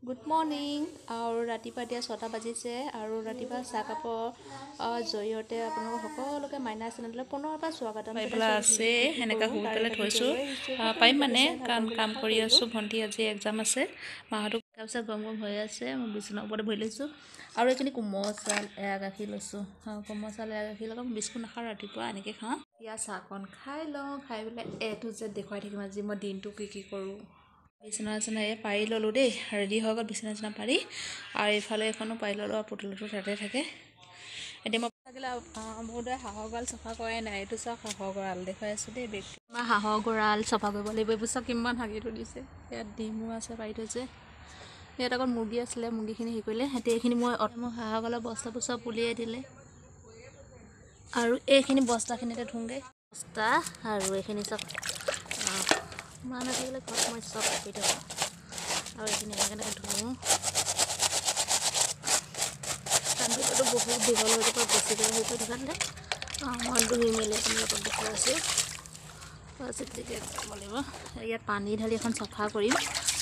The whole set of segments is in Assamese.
Good morning. আৰু ৰাতিপুৱা এতিয়া 6টা বাজিছে আৰু ৰাতিপুৱা চাহকাপৰ জৰিয়তে আপোনালোক সকলোকে মাইনা চেনেললৈ পুনৰবাৰ স্বাগতম আছে। সেনেকৈ শুই পেলাই থৈছোঁ পাৰিম মানে, কাৰণ কাম কৰি আছোঁ। ভণ্টি আজি এক্সাম আছে, মাহঁতো। তাৰপিছত গৰম গৰম হৈ আছে, মই বিচনাৰ ওপৰতে বহি লৈছোঁ। আৰু এইখিনি কোমল চাউল এয়া গাখীৰ লৈছোঁ। কোমল চাউল এয়া গাখীৰ লগত বিস্কুট নাখাওঁ, ৰাতিপুৱা এনেকৈ খাওঁ। এতিয়া চাহকণ খাই লওঁ, খাই পেলাই এ টু জেড দেখুৱাই থাকিম আজি মই দিনটো কি কি কৰোঁ। বিচনা চিচনা এই পাৰি ল'লোঁ দেই, ৰেডি হৈ গ'ল বিচনা চিচনা পাৰি। আৰু এইফালে এখনো পাৰি ল'লোঁ আৰু পুতলাটো তাতে থাকে। এতিয়া মই থাকিলে মোৰ দৰে হাঁহৰ গঁৰাল চফা কৰাই নাই। এইটো চাওক, হাঁহৰ গঁৰাল দেখুৱাই আছোঁ দেই। বেগ আমাৰ হাঁহৰ গঁৰাল চফা কৰিব লাগিব। এইবোৰ চাওক কিমান হাগি থৈ দিছে। ইয়াত ডিমো আছে পাৰি থৈছে। ইয়াত আকৌ মুৰ্গী আছিলে, মুৰ্গীখিনি হেৰি কৰিলে। এতিয়া এইখিনি মই মোৰ হাঁহৰ গঁৰালৰ বস্তাবোৰ চব উলিয়াই দিলে। আৰু এইখিনি বস্তাখিনিতে ধোওঁগৈ বস্তা। আৰু এইখিনি চব মা নাথাকিলে ঘৰত মই চব কৰি থাকোঁ। আৰু এইখিনি এনেকৈ এনেকৈ ধুওঁ, কাৰণ ভিডিঅ'টো বহুত দীঘল হৈ যাব, বেছিকৈ হেৰি কৰি থকা। মই ধুই মেলি আপোনালোকক দেখুৱাই আছোঁ। কৰিব লাগিব, ইয়াত পানী ঢালি এখন চফা কৰিম।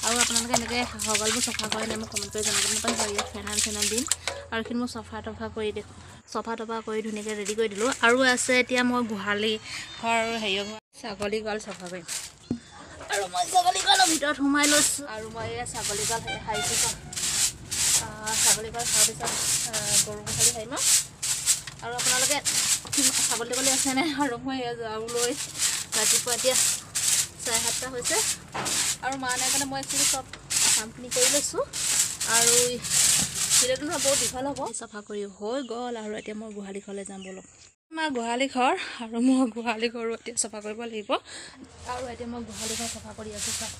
আৰু আপোনালোকে এনেকৈ হাঁহৰ গঁৰালবোৰ চফা কৰে নাই মোক কমেণ্ট কৰি জনাব নাপাহৰিব। ইয়াত ফেনাইল চেনাইল দিম। আৰু এইখিনি মই চফা তফা কৰি দেখোঁ, চফা তফা কৰি ধুনীয়াকৈ ৰেডি কৰি দিলোঁ। আৰু আছে এতিয়া মই গোহালি ঘৰ হেৰি ছাগলী গঁৰাল চফা কৰিম। আৰু মই ছাগলী গঁৰালৰ ভিতৰত সোমাই লৈছোঁ। আৰু মই এয়া ছাগলী গঁৰাল সাৰিছোঁ। ছাগলী গঁৰাল সাৰাৰ পিছত গৰু গোহালি সাৰিম। আৰু আপোনালোকে ছাগলী তাগলী আছেনে? আৰু মই এয়া যাবলৈ ৰাতিপুৱা এতিয়া 7:30 হৈছে। আৰু মা নাই কাৰণে মই একচুৱেলি চব কামখিনি কৰি লৈছোঁ। আৰু ভিডিঅ'টো নহয় বহুত দীঘল হ'ব। চফা কৰি হৈ গ'ল। আৰু এতিয়া মই গোহালি ঘৰলৈ যাম ব'লক। আমাৰ গোহালি ঘৰ আৰু মই গোহালি ঘৰো এতিয়া চফা কৰিব লাগিব। আৰু এতিয়া মই গোহালি ঘৰ চফা কৰি আছোঁ। চব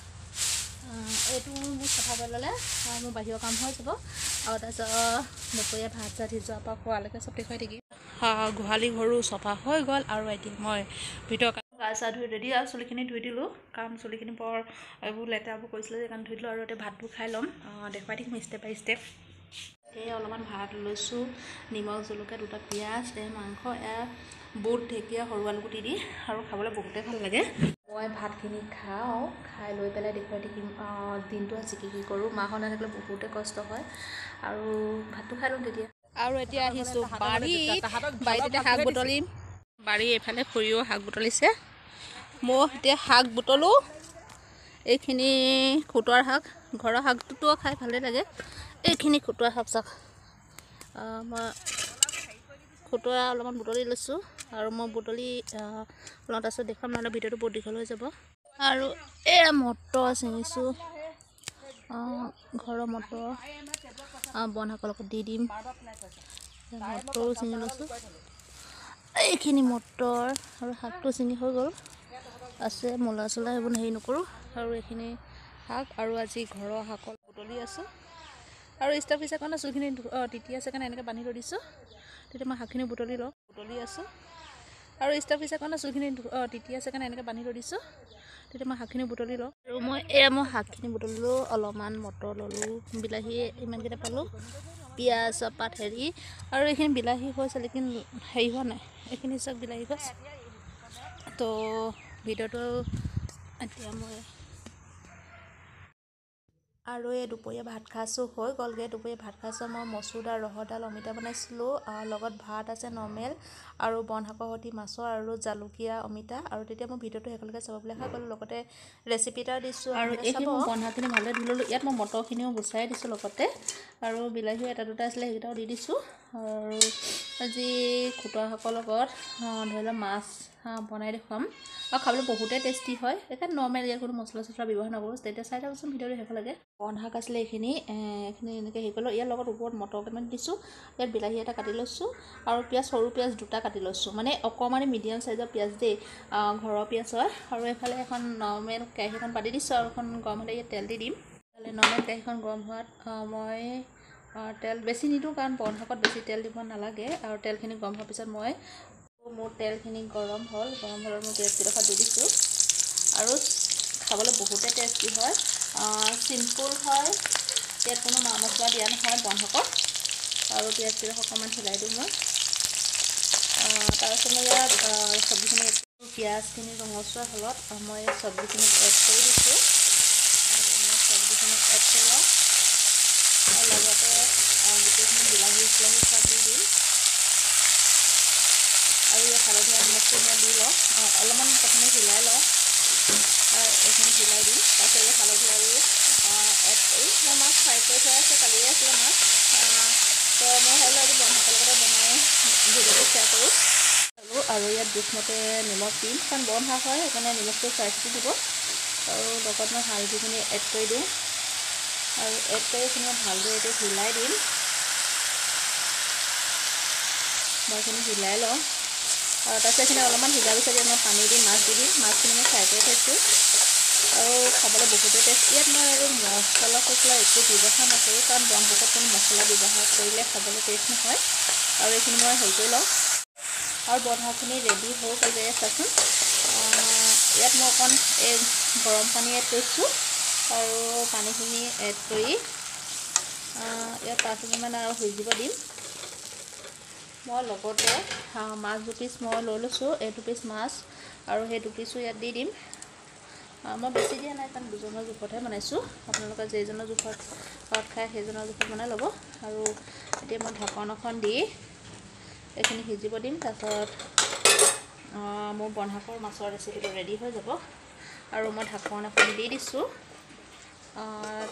এইটো মোৰ চফা কৰি ল'লে মোৰ বাহিৰৰ কাম হৈ যাব। আৰু তাৰপিছত দুপৰীয়া ভাত চাত সিজোৱাৰ পৰা খোৱালৈকে চব দেখুৱাই থাকিম। গোহালি ঘৰো চফা হৈ গ'ল। আৰু এতিয়া মই ভিতৰৰ গা চা ধুই ৰেডি। আৰু চুলিখিনি ধুই দিলোঁ, কাৰণ চুলিখিনি বৰ এইবোৰ লেতেৰাবোৰ কৰিছিলে, সেইকাৰণে ধুই দিলোঁ। আৰু এতিয়া ভাতবোৰ খাই ল'ম, দেখুৱাই থাকিম ষ্টেপ বাই ষ্টেপ। এই অলপমান ভাত লৈছোঁ, নিমখ জলকীয়া 2টা পিঁয়াজ, এই মাংস, এয়া বুট ঢেকীয়া সৰু আলুগুটি দি, আৰু খাবলৈ বহুতেই ভাল লাগে। মই ভাতখিনি খাওঁ, খাই লৈ পেলাই দেখুৱাই থাকিম দিনটো আজি কি কি কৰোঁ। মাহঁত নাথাকিলে বহুতে কষ্ট হয়। আৰু ভাতটো খাই লওঁ তেতিয়া। আৰু এতিয়া আহিছোঁ বাৰীত, বাৰীত এতিয়া শাক বুটলিম। বাৰী এইফালে খুৰীও শাক বুটলিছে, মই এতিয়া শাক বুটলোঁ। এইখিনি খুটোৱাৰ শাক, ঘৰৰ শাকটোতো খাই ভালেই লাগে। এইখিনি খুটোৱা শাক চাক মই খুটোৱা অলপমান বুটলি লৈছোঁ। আৰু মই বুটলি লওঁ, তাৰপিছত দেখুৱাম, নহ'লে ভিডিঅ'টো বহুত দীঘল হৈ যাব। আৰু এয়া মটৰ ছিঙিছোঁ, ঘৰৰ মটৰ বন শাকৰ লগত দি দিম। মটৰো ছিঙি লৈছোঁ। এইখিনি মটৰ আৰু শাকটো ছিঙি হৈ গ'ল। আছে মূলা চোলা সেইবোৰ হেৰি নকৰোঁ। আৰু এইখিনি শাক আৰু আজি ঘৰৰ শাকৰ বুটলি আছোঁ। আৰু ষ্টাফ হৈছে কাৰণে চুলিখিনি তিতি আছে কাৰণে এনেকৈ বান্ধি থৈ দিছোঁ। তেতিয়া মই শাকখিনি বুটলি লওঁ, বুটলি আছোঁ। আৰু ষ্টাফ হৈছে কাৰণে চুলিখিনি তিতি আছে কাৰণে এনেকৈ বান্ধি থৈ দিছোঁ। তেতিয়া মই শাকখিনি বুটলি লওঁ। আৰু মই এয়া মই শাকখিনি বুটলিলোঁ, অলপমান মটৰ ল'লোঁ, বিলাহী ইমানকেইটা পালোঁ, পিঁয়াজ পাত হেৰি। আৰু এইখিনি বিলাহী হৈছে, লেকিন হেৰি হোৱা নাই। এইখিনি চব বিলাহী গছ। তো ভিডিঅ'টো এতিয়া মই আৰু এই দুপৰীয়া ভাত খাইছোঁ হৈ গ'লগৈ। দুপৰীয়া ভাত খাইছোঁ মই মচুৰ দাল, ৰহৰ দাল, অমিতা বনাইছিলোঁ, লগত ভাত আছে নৰ্মেল, আৰু বন শাকৰ সৈতে মাছৰ আৰু জালুকীয়া অমিতা। আৰু তেতিয়া মই ভিডিঅ'টো শেষলৈকে চাব বুলি আশা কৰিলোঁ, লগতে ৰেচিপি এটা দিছোঁ। আৰু এইখিনি মই বন শাকখিনি ভালদৰে ধুই ল'লোঁ। ইয়াত মই মটৰখিনিও গুচাই দিছোঁ লগতে, আৰু বিলাহীও এটা দুটা আছিলে সেইকেইটাও দি দিছোঁ। আৰু আজি খুটোৱা শাকৰ লগত ধৰি লওক মাছ বনাই দেখুৱাম। আৰু খাবলৈ বহুতেই টেষ্টি হয়। সেইকাৰণে নৰ্মেল, ইয়াত কোনো মছলা চছলা ব্যৱহাৰ নকৰোঁ। তেতিয়া চাই থাকোঁচোন ভিডিঅ'টো শেষলৈকে। বন শাক আছিলে এইখিনি, এইখিনি এনেকৈ হেৰি কৰিলোঁ। ইয়াৰ লগত ওপৰত মটৰ কেইটামান দিছোঁ। ইয়াত বিলাহী এটা কাটি লৈছোঁ আৰু পিঁয়াজ, সৰু পিঁয়াজ 2টা কাটি লৈছোঁ, মানে অকণমান মিডিয়াম চাইজৰ পিঁয়াজ দেই, ঘৰৰ পিঁয়াজ হয়। আৰু এইফালে এখন নৰ্মেল কেৰাহীখন পাতি দিছোঁ। আৰু এখন গৰম হ'লে ইয়াত তেল দি দিম। নৰ্মেল কেৰাহীখন গৰম হোৱাত মই তেল বেছি নিদিওঁ, কাৰণ বন শাকত বেছি তেল দিব নালাগে। আৰু তেলখিনি গৰম হোৱাৰ পিছত মই মোৰ তেলখিনি গৰম হ'ল, গৰম হ'লত মই পিঁয়াজ কেইডোখৰ দি দিছোঁ। আৰু খাবলৈ বহুতে টেষ্টি হয়, চিম্পুল হয়, ইয়াত কোনো মা মছলা দিয়া নহয় বন শাকত। আৰু পিঁয়াজ কেইডোখৰ অকণমান হিলাই দিওঁ মই। তাৰপিছত মই ইয়াত চব্জিখিনি, পিঁয়াজখিনি ৰঙচুৱা হ'লত মই চব্জিখিনি এড কৰি দিছোঁ। আৰু মই চব্জিখিনি এড কৰি লওঁ। লগতে গোটেইখিনি বিলাহী চিলাহী চব দি দিম। আৰু ইয়াত হালধীয়া নিমখটো মই দি লওঁ, অলপমান প্ৰথমে হিলাই লওঁ, এইখিনি হিলাই দিম। তাৰপিছত এই হালধি আৰু এড কৰি মই মাছ ফ্ৰাই কৰি থোৱা আছে, কালিয়ে আছিলে মাছ। তো মই ভাবিলোঁ আজি বনশাকৰ লগতে বনাই ভিডিঅ'টো শ্বেয়াৰ কৰোঁ। আৰু ইয়াত জোখমতে নিমখ দিম, কাৰণ বনশাক হয় সেইকাৰণে নিমখটো চাই চিতি দিব। আৰু লগত মই হালধিখিনি এড কৰি দিওঁ আৰু এড কৰি এইখিনি মই ভালদৰে এইটো হিলাই দিম। মই এইখিনি হিলাই লওঁ আৰু তাৰপিছত এইখিনি অলপমান সিজাৰ পিছত ইয়াত মই পানী দি মাছ দি দিম। মাছখিনি মই ফ্ৰাই কৰি থৈছোঁ আৰু খাবলৈ বহুতেই টেষ্ট। ইয়াত মই আৰু মছলা চছলা একো ব্যৱহাৰ নকৰোঁ, কাৰণ বনশাকত কোনো মছলা ব্যৱহাৰ কৰিলে খাবলৈ টেষ্ট নহয়। আৰু এইখিনি মই হেৰি কৰি লওঁ। আৰু বনশাকখিনি ৰেডি হৈ গ'ল, চাওকচোন। ইয়াত মই অকণ এই গৰম পানী এড কৰিছোঁ আৰু পানীখিনি এড কৰি ইয়াত 5 মিনিটমান আৰু সিজিব দিম। মই লগতে মাছ 2 পিচ মই লৈ লৈছোঁ, এই 2 পিচ মাছ আৰু সেই 2 পিচো ইয়াত দি দিম। মই বেছি দিয়া নাই, কাৰণ দুজনৰ জোখতহে বনাইছোঁ। আপোনালোকে যেইজনৰ জোখত খায় সেইজনৰ জোখত বনাই ল'ব। আৰু এতিয়া মই ঢাকন এখন দি এইখিনি সিজিব দিম। তাৰপিছত মোৰ বনশাকৰ মাছৰ ৰেচিপিটো ৰেডি হৈ যাব। আৰু মই ঢাকন এখন দি দিছোঁ।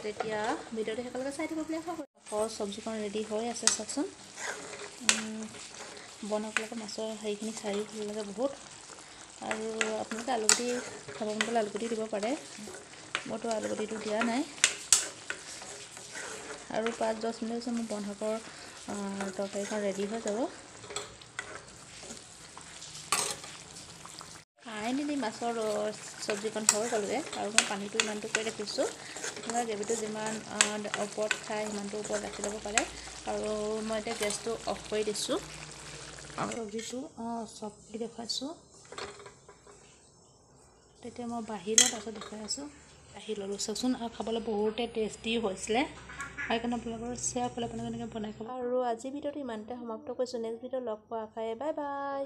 তেতিয়া ভিডিঅ'টো শেষলৈকে চাই থাকিব বুলি আশা কৰোঁ। আকৌ চব্জিকণ ৰেডি হৈ আছে, চাওকচোন। বনশাকৰ লগত মাছৰ হেৰিখিনি খায়ো ভাল লাগে বহুত। আৰু আপোনালোকে আলুগুটি খাব মন গ'লে আলুগুটি দিব পাৰে, মইতো আলুগুটিটো দিয়া নাই। আৰু 5-10 মিনিট পিছত মোৰ বনশাকৰ তৰকাৰীখন ৰেডি হৈ যাব। ফাইনেলি মাছৰ চব্জিকণ হৈ গ'লগৈ। আৰু মই পানীটো ইমানটো কৰি ৰাখিছোঁ, আপোনালোকে গ্ৰেভিটো যিমান ওপৰত খায় সিমানটো ওপৰত ৰাখি ল'ব পাৰে। আৰু মই এতিয়া গেছটো অফ কৰি দিছোঁ। চব্জিটো চব দেখুৱাইছোঁ। তেতিয়া মই বাঢ়ি লওঁ, তাৰপিছত দেখুৱাই আছোঁ। বাঢ়ি ল'লোঁ, চাওকচোন। আৰু খাবলৈ বহুতে টেষ্টি হৈছিলে, সেইকাৰণে আপোনালোকৰ শ্বেয়াৰ কৰিলে আপোনালোকে এনেকৈ বনাই খাব। আৰু আজি ভিডিঅ'টো ইমানতে সমাপ্ত কৰিছোঁ। নেক্সট ভিডিঅ' লগ পোৱা আশাৰে, বাই বাই।